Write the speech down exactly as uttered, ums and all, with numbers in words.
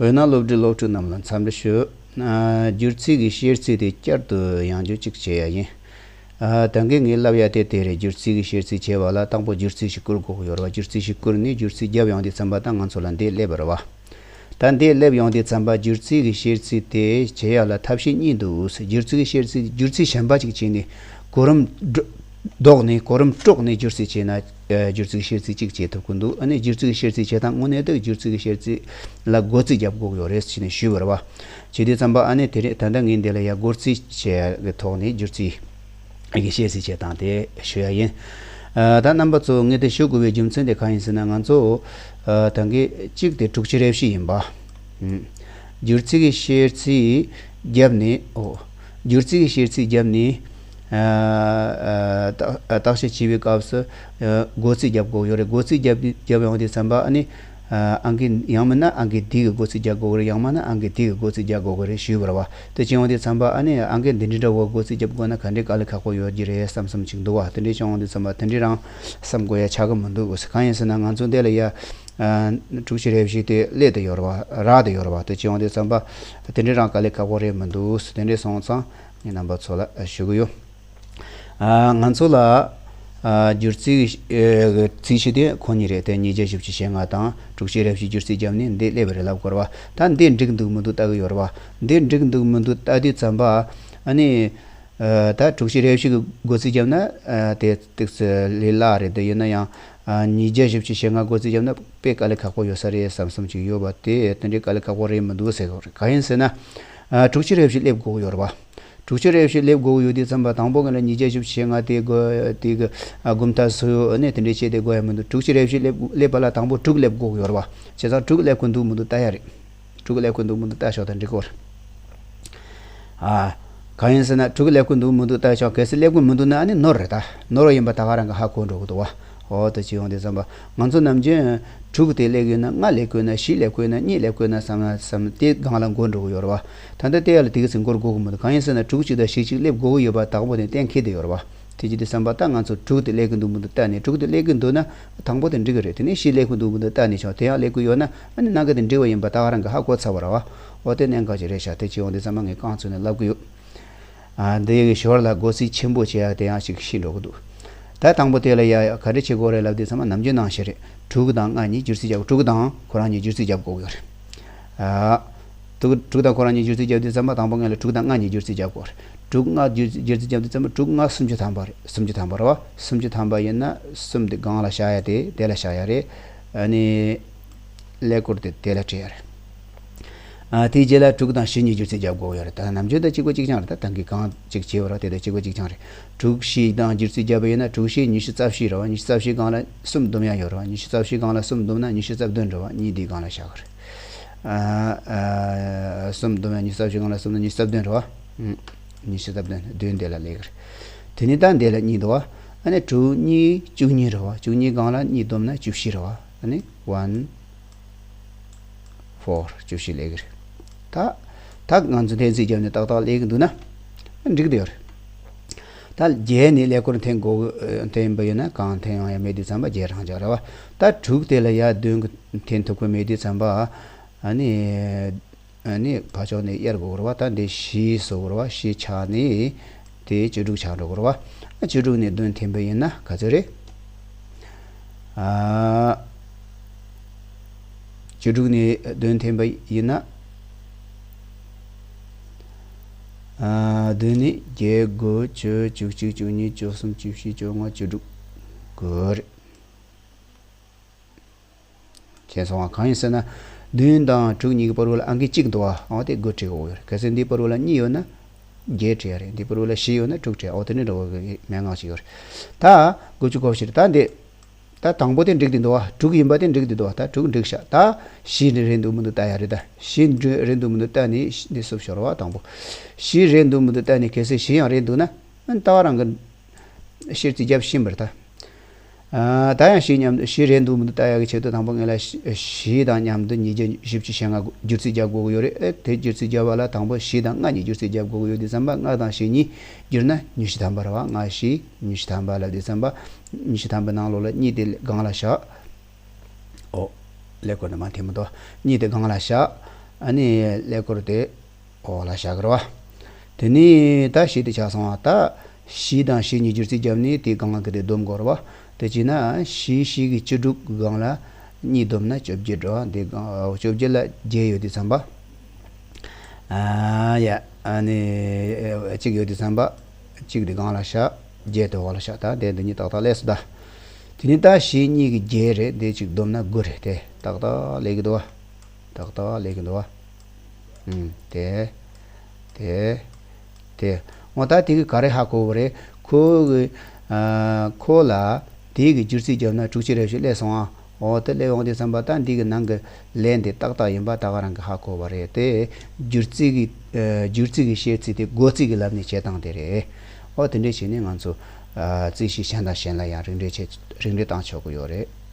འོད་སྣང་སློབ་ཕྲུག་སློབ་ཕྲུག་རྣམས་ལ་འཚམས་འདྲི་ཞུ། ཨ། སྒྱུར་རྩིས་ཀྱི་བཤེར་རྩིས་དེ་བསྐྱར་དུ་ཡང་བསྐྱར་ཅིག་བྱེད་ཡ་ཡིན། ཨ། ད་གིན་ངས་ལབ་ཡ་དེ་དེ་རེད། སྒྱུར་རྩིས་ཀྱི་བཤེར་རྩིས་བྱེད་པ་ལ་དང་པོ་སྒྱུར་རྩིས་ཤིག་བསྐུར་དགོས་ཀྱི་ཡོད་རེད་བ། སྒྱུར་རྩིས་ཤིག་བསྐུར་ནས་སྒྱུར་རྩིས་བརྒྱབ་ཡོང་དུས་ཙམ་པ་ད་ང་ཚོ་ལ་འདི་སླེབས་པ་རེད་བ། ད་འདི་སླེབས་ཡོང་དུས་ཙམ་པ་སྒྱུར་རྩིས་ཀྱི་བཤེར་རྩིས་དེ་བྱེད་ཡ་ལ་ཐབས་ཤེས་གཉིས་འདུག། སྒྱུར་རྩིས་ཀྱི་བཤེར་རྩིས། སྒྱུར་རྩིས་གཞན་པ་ཅིག་བྱས་ནས་གོ་རིམ་སྒྲོ་ལྡོག་ནས་གོ་རིམ་དཀྲོགས་ནས་སྒྱུར་རྩིས་བྱས་ན། ཨ། སྒྱུར་རྩིས་ཀྱི་བཤེར་རྩིས་གཅིག་བྱེད་ཐུབ་ཀྱི་འདུག། ཨ་ནི་སྒྱུར་རྩིས་ཀྱི་བཤེར་རྩིས་བྱེད་སྟངས་དངོས་གནས་དུ་སྒྱུར་རྩིས་ཀྱི་བཤེར་རྩིས་ལ་བགོ་རྩིས་རྒྱབ་དགོས་ཀྱི་ཡོད་རེད་ཟེར་ནས་ཞུས་པ་རེད་བ། བྱེད་དུས་ཙམ་པ་ཨ་ནི་དེ་རེད། ད་ལྟ་ངས་འདི་ལ་ཡ་བགོ་རྩིས་བྱེད་ཡ་གི་ཐོག་ནས་སྒྱུར་རྩིས་ཀྱི་བཤེར་རྩིས་བྱེད་སྟངས་དེ་ཞུ་ཡ་ཡིན། ཨ། ད་རྣམ་པ་ཚོ་ངས་དེ་ཞུ་དགོས་པའི་རྒྱུ་མཚན་དེ་གང་ཡིན་ཟེར་ན། ང་ཚོ། ཨ། ད་གིན་གཅིག་དེ་དྲུག་ཅུ་རེ་བཞི་ཡིན་པ། ཨུམ། སྒྱུར་རྩིས་ཀྱི་བཤེར་རྩིས་བརྒྱབ་ནས། ཨོ། སྒྱུར་རྩིས་ཀྱི་བཤེར་རྩིས་བརྒྱབ་ནས། ཨ། ཨ། བརྟག་བརྟག་དཔྱད་བྱེད་པའི་སྐབས་སུ། ཨ། བགོ་རྩིས་རྒྱབ་དགོས་ཡོད་རེད། བགོ་རྩིས་རྒྱབ་རྒྱབ་ཡོང་དུས་ཙམ་པ་ཨ་ནི། ཨ། ཨང་ཀི་ཡང་མིན་ན་ཨང་ཀི་འདི་གི་བགོ་རྩིས་རྒྱག་དགོས་ཀྱི་རེད། ཡང་མིན་ན་ཨང་ཀི་འདི་གི་བགོ་རྩིས་རྒྱག་དགོས་ཀྱི་རེད་ཞུས་པ་རེད་བ། དེ་བྱས་ཡོང་དུས་ཙམ་པ་ཨ་ནི་ཨང་ཀི་འདི་འདྲ་འདྲ་བོ་བགོ་རྩིས་རྒྱབ་དགོས་ན་ག་འདྲའི་དཀའ་ལས་ཁག་པོ་ཡོད་ཀྱི་རེད་བསམ་བསམ་ཅིག་འདུག་བ། དེ་འདྲ་བྱས་ཡོང་དུས་ཙམ་པ་དེ་འདྲ་རང་བསམ་དགོས་ཡ་ཆགས་ཀྱི་མི་འདུག། གང་ཡིན་ཟེར་ན་ང་ཚོ་འདི་ལ་ཡ། ཨ། དྲུག་ཅུ་རེ་བཞི་དེ་སླེབས་བསྡད་ཡོད་རེད་བ། རག་བསྡད་ཡོད་རེད་བ། དེ་བྱས་ཡོང་དུས་ཙམ་པ་དེ་འདྲ་རང་དཀའ་ལས་ཁག་པོ་རེད་མི་འདུག། དེ་འདྲ་སོང་ཙང་ངས་རྣམ་པ་ཚོ་ལ་ཞུ་གི་ཡོད། ཨ། ང་ཚོ་ལ། ཨ། སྒྱུར་རྩིས། ཨེ། རྩིས་གཞི་དེ་ཁོ་གཉིས་རེད། དེ་ཉིས་བརྒྱ་བཞི་བཅུ་ཞེ་ལྔ་དང་དྲུག་ཅུ་རེ་བཞི་སྒྱུར་རྩིས་བརྒྱབ་ནས་འདི་སླེབས་པ་རེད་ལབ་དགོས་རེད་བ། ད་འདི་འགྲིག་འདུག་མི་འདུག་ལྟ་གི་ཡོད་རེད་བ། འདི་འགྲིག་འདུག་མི་འདུག་ལྟ་དུས་ཙམ་པ་ཨ་ནི། ཨ། ད་དྲུག་ཅུ་རེ་བཞི་གི་བགོ་རྩིས་བརྒྱབ་ན། ཨ། དེ་ཏོག་ཙམ་ལས་སླ་རེད། དེ་ཡིན་ན་ཡང་། ཨ། ཉིས་བརྒྱ་བཞི་བཅུ་ཞེ་ལྔ་བགོ་རྩིས་བརྒྱབ་ན་དཔེ་དཀའ་ལས་ཁག་པོ་ཡོད་ས་རེད་བསམ་བསམ་ཅིག་ཡོད་པ། དེ་དེ་འདྲའི་དཀའ་ལས་ཁག་པོ་རེད་མི་འདུག་ཟེར་གི་རེད། གང་ཡིན་ཟེར་ན། ཨ། དྲུག་ཅུ་རེ་བཞི་སླེབས་དགོས་ཀྱི་ཡོད་རེད་བ། དྲུག་ཅུ་རེ་བཞི་སླེབས་དགོས་ཀྱི་ཡོད་དུས་ཙམ་པ་དང་པོ་ངས་ལ་ཉིས་བརྒྱ་བཞི་བཅུ་ཞེ་ལྔ་དེ་དགོས། དེ་གི། ཨ། གོམ་སྟབས་སུ་ནས་དེ་འདྲའི་བྱས་ཏེ་དགོས་ཡ་མི་འདུག། དྲུག་ཅུ་རེ་བཞི་སླེབས་སླེབས་པ་ལ་དང་པོ་དྲུག་སླེབས་དགོས་ཀྱི་ཡོད་རེད་བ། བྱས་ཙང་དྲུག་སླེབས་ཀྱི་འདུག་མི་འདུག་ལྟ་ཡ་རེད། དྲུག་སླེབས་ཀྱི་འདུག་མི་འདུག་ལྟ་ཆོག་དང་འགྲིག་གི་རེད། ཨ། གང་ཡིན་ཟེར་ན་དྲུག་སླེབས་ཀྱི་འདུག་མི་འདུག་ལྟ་ཆོག། གལ་སྲིད་སླེབས་ཀྱི་མི་འདུག་ན་ཨ་ནི་ནོར་རེད། ད་ནོར་བ་ཡིན་པ་ད་ག་རང་གི་ཧ་གོ་འགྲོ་གི་འདུག་བ། འོ་དེ་བྱས་ཡོང་དུས་ཙམ་པ་ང་ཚོ་ནམ་རྒྱུན་དྲུག་དེ་སླེབས་ཡོད་ན་ལྔ་སླེབས་དགོས་ན་བཞི་སླེབས་དགོས་ན་གཉིས་སླེབས་དགོས་ན་བསམ་ན་བསམ་དེ་སྒང་ལ་འགོར་འགྲོ་གི་ཡོད་རེད་བ། ད་ལྟ་དེ་ཡ་ལ་དེ་གི་ཚེ་འགོར་དགོས་ཀྱི་མི་འདུག། གང་ཡིན་ཟེར་ན་དྲུག་གཅིག་དང་བཞི་གཅིག་སླེབས་དགོས་ཀྱི་ཡོད་པ་དང་པོ་དེ་གཏན་འཁེལ་བསྡད་ཡོད་རེད་བ། དེ་བྱེད་དུས་ཙམ་པ་ད་ང་ཚོ་དྲུག་དེ་སླེབས་ཀྱི་འདུག་མི་འདུག་ལྟ་ནས། དྲུག་དེ་སླེབས་ཀྱི་འདུག་ན་དང་པོ་དེ་འགྲིག་གི་རེད། དེ་ནས་བཞི་སླེབས་ཀྱི་འདུག་མི་འདུག་ལྟ་ནས་ཆོག། དེ་ཡང་སླེབས་ཀྱི་ཡོད་ན་ཨ་ནི་གནད་འགག་དེ་འགྲིག་པ་ཡིན་པ་ད་ག་རང་གི་ཧ་གོ་ཚར་བ་རེད་བ། འོ་དེ་གནད་འགག་ཅིག་རེད་ཤག། དེ་བྱས་ཡོང་དུས་ཙམ་པ་ངས་རྐང་བཙུགས་ནས་ལབ་ཀྱི་ཡོད། ཨ། འདི་ཡི་ཞོར་ལ་བགོ་རྩིས་ཆེན་པོ་བྱེད་ཡ་དེ་ཡང་ཞིག་ཤེས་འགྲོ་གི་འདུག། ད་དང་པོ་དེ་ལ་ཡ་ག་རེ་བྱེད་དགོས་རེད་ལབ་དུས་ཙམ་པ་ནམ་རྒྱུན་ནང་བཞིན་རེད། དྲུག་དང་ལྔ་གཉིས་སྒྱུར་རྩིས་རྒྱབ། དྲུག་དང་ཁོ་རང་གཉིས་སྒྱུར་རྩིས་རྒྱབ་དགོས་ཀྱི་ཡོད་རེད། ཨ། དྲུག་དྲུག་དང་ཁོ་རང་གཉིས་སྒྱུར་རྩིས་རྒྱབ་དུས་ཙམ་པ་དང་པོ་ངས་ལ་དྲུག་དང་ལྔ་གཉིས་སྒྱུར་རྩིས་རྒྱབ་དགོས་རེད། དྲུག་ལྔ་སྒྱུར་སྒྱུར་རྩིས་རྒྱབ་དུས་ཙམ་པ་དྲུག་ལྔ་སུམ་ཅུ་ཐམ་པ་རེད། སུམ་ཅུ་ཐམ་པ་རེད་བ། སུམ་ཅུ་ཐམ་པ་ཡིན་ན་གསུམ་དེ་སྒང་ལ་བཞག་ཡ་དེ་དེ་ལ་བཞག་ཡ་རེད། ཨ་ནི། ཀླད་ཀོར་དེ་དེ་ལ་སྤྲད་ཡ་རེད། ཨ། དེའི་རྗེས་ལ་དྲུག་དང་བཞི་གཉིས་སྒྱུར་རྩིས་རྒྱབ་དགོས་ཡོད་རེད། ད་ནམ་རྒྱུན་ད་གཅིག་པ་གཅིག་རྐྱང་རེད། ད་ད་གིན་གང་གཅིག་བྱས་པ་རེད། དེ་ད་གཅིག་པ་གཅིག་རྐྱང་རེད། དྲུག་བཞི་དང་སྒྱུར་རྩིས་བརྒྱབ་པ་ཡིན་ན་དྲུག་བཞི་ཉི་ཤུ་རྩ་བཞི་རེད་བ། ཉི་ཤུ་རྩ་བཞི་སྒང་ལ་གསུམ་བསྡོམས་ཡ་ཡོད་རེད་བ། ཉི་ཤུ་རྩ་བཞི་སྒང་ལ་གསུམ་བསྡོམས་ན་ཉི་ཤུ་རྩ་བདུན་རེད་བ། གཉིས་འདིའི་སྒང་ལ་བཞག་གི་རེད། ཨ། ཨ། གསུམ་བསྡོམས་ན་ཉི་ཤུ་རྩ་བཞི་སྒང་ལ་གསུམ་ན་ཉི་ཤུ་རྩ་བདུན་རེད་བ། ཨུམ། ཉི་ཤུ་རྩ་བདུན། བདུན་དེ་ལ་སླེབས་གི་རེད། དེ་ནས་ད་འདི་ལ་གཉིས་འདུག་བ། ཨ་ནི་དྲུག་གཉིས་བཅུ་གཉིས་རེད་བ། བཅུ་གཉིས་སྒང་ལ་གཉིས་བསྡོམས་ན་བཅུ་བཞི་རེད་བ། ཨ་ནི་ཝན། ཕོར། བཅུ་བཞི་སླེབས་ཀྱི་རེད། ད་ད་ང་ཚོ་འཐེན་རྩིས་བརྒྱབ་ནས་ཏག་ཏག་སླེབས་ཀྱི་འདུག་ན་འགྲིག་བསྡད་ཡོད་རེད། ད་བརྒྱད་ནས་ཀླད་ཀོར་འཐེན་དགོས། འཐེན་པ་ཡིན་ན་གང་འཐེན་ཡོང་ཡ་མེད་དུས་ཙམ་པ་བརྒྱད་རང་འཇགས་རེད་བ། ད་དྲུག་དེ་ལ་ཡ་བདུན་གྱིས་འཐེན་ཐུབ་ཀྱི་མེད་དུས་ཙམ་པ་ཨ་ནི། ཨ་ནི་ཕར་ཕྱོགས་ནས་གཡར་དགོས་རེད་བ། ད་འདི་བཞི་བཟོ་དགོས་རེད་བ། བཞི་ཆགས་ནས་དེ་བཅུ་དྲུག་ཆགས་འགྲོ་དགོས་རེད་བ། ཨ། བཅུ་དྲུག་ནས་བདུན་འཐེན་པ་ཡིན་ན་ག་ཚོད་རེད། ཨ། བཅུ་དྲུག་ནས་བདུན་འཐེན་པ་ཡིན་ན། ཨ། བདུན་ནས་བརྒྱད། དགུ། བཅུ། བཅུ་གཅིག། བཅུ་གཉིས། བཅུ་གསུམ། བཅུ་བཞི། བཅོ་ལྔ། བཅུ་དྲུག་དགུ་རེད། བྱས་སོང་བ། གང་ཡིན་ཟེར་ན། བདུན་དང་དྲུག་གཉིས་ཀྱི་བར་བ་ལ་ཨང་ཀི་གཅིག་འདུག་བ། འོ་དེ་དགུ་བྲི་དགོས་ཡོད་རེད། གལ་སྲིད་འདིའི་བར་བ་ལ་གཉིས་ཡོད་ན། བརྒྱད་བྲི་ཡ་རེད། འདིའི་བར་བ་ལ་བཞི་ཡོད་ན་དྲུག་བྲི་ཡ། འོ་དེ་འདྲ་འདྲ་བོ་གི་མན་ངག་ཅིག་ཡོད་རེད། ད་དགུ་བཅུ་གོ་བཞི་རེད། ད་འདི། ད་དང་པོ་དེ་འགྲིག་བསྡད་འདུག་བ། དྲུག་ཡིན་པ་དེ་འགྲིག་བསྡད་འདུག་བ། ད་དྲུག་འགྲིག་ཤག། ད་བཞི་རེད་འདུག་མི་འདུག་ལྟ་ཡ་རེད། ད་བཞི་རེད་འདུག་མི་འདུག་ལྟ་ནས་འདི་སུབ་ཤོར་བ། དང་པོ་བཞི་རེད་འདུག་མི་འདུག་ལྟ་ནས། གལ་སྲིད་བཞི་ཡང་རེད་འདུག་ན། ཨ། ད་ག་རང་གི་བཤེར་རྩིས་བརྒྱབ་ཤེས་པ་རེད་ད། ཨ། ད་ཡང་བཞི་མཉམ་དུ། བཞི་རེད་འདུག་མི་འདུག་ལྟ་ཡག་གི་ཆེད་དུ་དང་པོ་ངེད་ལ་བཞི་བཞི་དང་མཉམ་དུ་ཉིས་བརྒྱ་བཞི་བཅུ་ཞེ་ལྔ་སྒྱུར་རྩིས་རྒྱག་དགོས་ཀྱི་ཡོད་རེད། ཨེ། དེ་སྒྱུར་རྩིས་རྒྱག་པ་ལ་དང་པོ་བཞི་དང་ལྔ་གཉིས་སྒྱུར་རྩིས་རྒྱག་དགོས་ཀྱི་ཡོད་དུས་ཙམ་པ་ལྔ་དང་བཞི་གཉིས་བསྒྱུར་ན་ཉི་ཤུ་ཐམ་པ་རེད་བ། ལྔ་བཞི་ཉི་ཤུ་ཐམ་པ་ལབ་དུས་ཙམ་པ་ཉི་ཤུ་ཐམ་པའི་ནང་ལོགས་ལ་གཉིས་དེ་སྒང་ལ་བཞག། ཨོ། ཀླད་ཀོར་ནས་མར་འཐེན་མི་འདུག། གཉིས་དེ་སྒང་ལ་བཞག། ཨ་ནི་ཀླད་ཀོར་དེ་འོག་ལ་བཞག་གི་རེད་བ། དེ་ནས་ད་བཞི་དེ་ཆགས་སོང་བ། ད་བཞི་དང་བཞི་གཉིས་སྒྱུར་རྩིས་བརྒྱབ་ནས་དེའི་སྒང་གི་དེ་སྡོམ་དགོས་རེད་བ། དེ་བྱས་ན་བཞི་བཞི་གི་བཅུ་དྲུག་གི་སྒང་ལ་གཉིས་བསྡོམས་ན་བཅོ་བརྒྱད་རེད་བ། དེ་སྒང་བཅོ་བརྒྱད་ལ་བརྒྱད་ཡོད་དུས་ཙམ་པ། ཨ་ཡ། ཨ་ནི་གཅིག་ཡོད་དུས་ཙམ་པ། གཅིག་དེ་སྒང་ལ་བཞག་བརྒྱད་དེ་འོག་ལ་བཞག་ད་དེ་འདི་གཉིས་ཏག་ཏག་སླེབས་སོང་ད། དེ་ནས་ད་བཞི་གཉིས་ཀྱི་བརྒྱད་རེད། དེ་གཅིག་བསྡོམས་ན་དགུ་རེད། དེ་ཏག་ཏག་སླེབས་ཀྱི་འདུག་བ། ཏག་ཏག་སླེབས་ཀྱི་འདུག་བ། ཨུམ། དེ། དེ། དེ། འོ་ད་དེ་གི་ག་རེ་ཧ་གོ་བ་རེད། ཁོ་གི། ཨ། ཁོ་ལ་དེ་གི་སྒྱུར་རྩིས་བརྒྱབ་ན་དྲུག་ཅུ་རེ་བཞི་སླེབས་སོང་ཨ། འོ་དེ་སླེབས་འོང་དུས་ཙམ་པ་ད་འདི་གི་ནང་གི་ལན་དེ་ཏག་ཏག་ཡིན་པ་ད་ག་རང་གི་ཧ་གོ་བ་རེད། དེ་སྒྱུར་རྩིས་ཀྱི། ཨ། སྒྱུར་རྩིས་ཀྱི་བཤད་ཚུལ་དེ་བགོ་རྩིས་ཀྱི་ལམ་ནས་བྱེད་སྟངས་དེ་རེད། འོ་དེ་འདྲས་བྱས་ནས་ང་ཚོ། ཨ། རྩིས་གཞི་གཞན་དང་གཞན་ལ་ཡང་རིགས་འགྲེ་བྱེད། རིགས་འགྲེ་བཏང་ཆོག་གི་ཡོད་རེད།